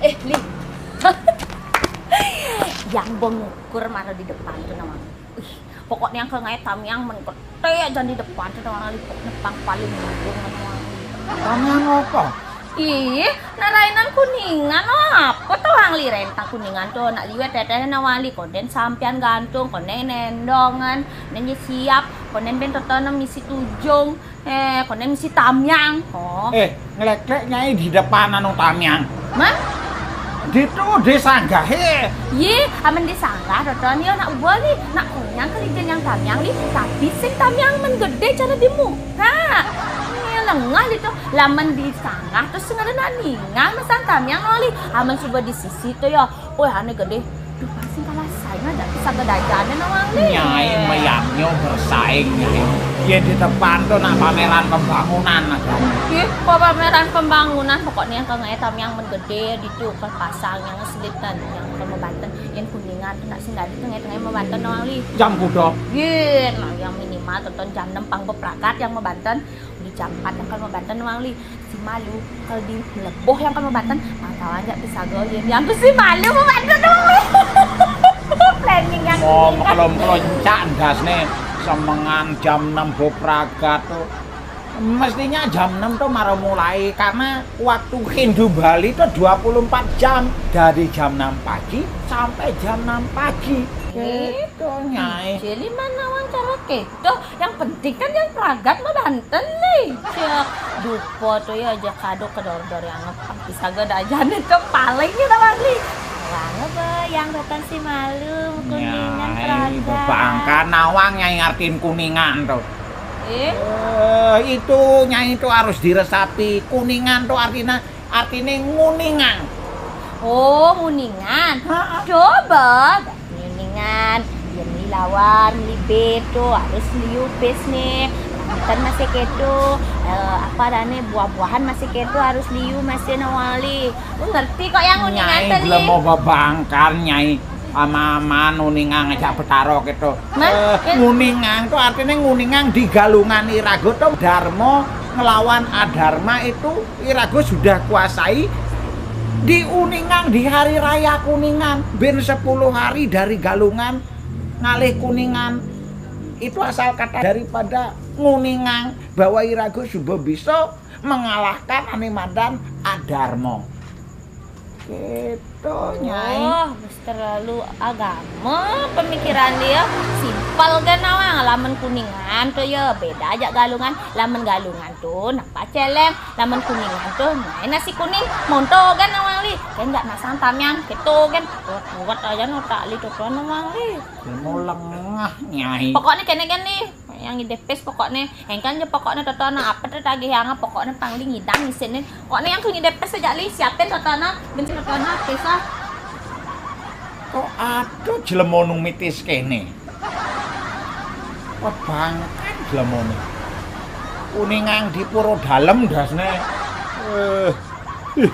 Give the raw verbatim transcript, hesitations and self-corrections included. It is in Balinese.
Eh, Li. Yang bengukur mara di depan to nawang. Ih, pokokne yang kal ngae tamiang men kete aja di depan to nawang, Li. Pokokne pang paling mendung nawang, Li. Tamiang apa? Ih, nak rainan Kuningan apa to, Wang Li? Rentang Kuningan to nak liwet teteh nawang, Li. Konden sampean gantung, konden nendongan, nen ye siap, konden ben totono misi tujung. Eh, konden misi tamiang. Oh. Eh, nglek-nglek nyai di depan anu tamiang. Mah? Ditu disanggahe. Ye, amen disanggah toton ya nak ubo, Li. Nak konyang kelijen yang tamiang, Li. Tapi sing tamiang men gede cara di muka. Ye, lengah ditu. Lamen disanggah terus sing ada nak ningah mesan tamiang, Li. Amen suba di sisi to ya. Oi, ane gede. Duh, pasti kalah saing aja bisa gedajane nawang, Li. Nyai mayamnyo bersaing, Nyai. Ye di depan to nak pameran pembangunan aja. Ye, kok pameran pembangunan, pokokne yang kal ngae tamiang men gede ditu kal pasang yang ngeslit kan, yang kal mebanten, yang Kuningan to nak sing dadi tengah-tengah mebanten nawang, Li. Jam kuda. Ye, nah yang minimal toton jam enam pang bepragat yang mebanten. Di jam empat yang kal mebanten nawang, Li. Si malu, kal di leboh yang kal mebanten, nah, tawang jak bisa go, Li. Yang tu si malu mebanten nawang, Li. Planning yang Oh, ini kan. Melon-melon cak ndasne semengan jam enam bepragat to. Mestinya jam enam to mara mulai karena waktu Hindu Bali to dua puluh empat jam dari jam enam pagi sampai jam enam pagi. Gitu, Nyai. Jeli mana wawancara keto? Yang penting kan yang pragat mebanten, Li. Ya, dupo to ya aja kado kedor-dor yang apa. Bisa gedajane to paling ya nawang, Li. Wah, ngapa yang datang si malu, Kuningan Nyai, pragat. Bebangka nawang Nyai ngartin Kuningan to. Eh? Eh, itu Nyai itu harus diresapi. Kuningan to artinya, artine nguningang. Oh, nguningan. Ha-ha. Coba. Nguningan, ye meli lawar, meli bis to, harus liu bisne. Kan masih keto, eh, apa dane, buah-buahan masih keto, harus liu masih nawang, Li. Lu ngerti kok yang nguningan Nyai to, Li? Belum mau babangkar, Nyai. Ama-ama nguningang aja betaro gitu. Mas, Eh, kan nguningang to artinya nguningang di Galungan irago to Darmo ngelawan Adarma itu irago sudah kuasai. Di Uningang di hari raya Kuningan, ben sepuluh hari dari Galungan ngalih Kuningan. Itu asal kata daripada nguningang bahwa irago sudah bisa mengalahkan ane madan Adarmo. Gitu, Nyai. Oh, wis terlalu agama pemikiran dia. Simpel kan nawang, lamun Kuningan to ya beda aja Galungan. Lamun Galungan to napa celeng, lamun Kuningan to nyai nasi kuning. Monto kan nawang, Li. Kan nggak masang tamiang gitu kan. Kuat-kuat aja no tak, Li, to nawang, Li. Mau lengah, Nyai. Pokoknya kene kan, Li. Yang ide pes pokoknya. Engkan je pokoknya totono apa to tagih yang pokoknya pang, Li, ngidang isin. Pokoknya yang ngide pes aja, Li, siapin totono, bensin totono, pes ah. Kok ada jelema nung mitis kene? Wah, bangkan jelemane. Kuningang di pura dalem dasne. Eh, ih.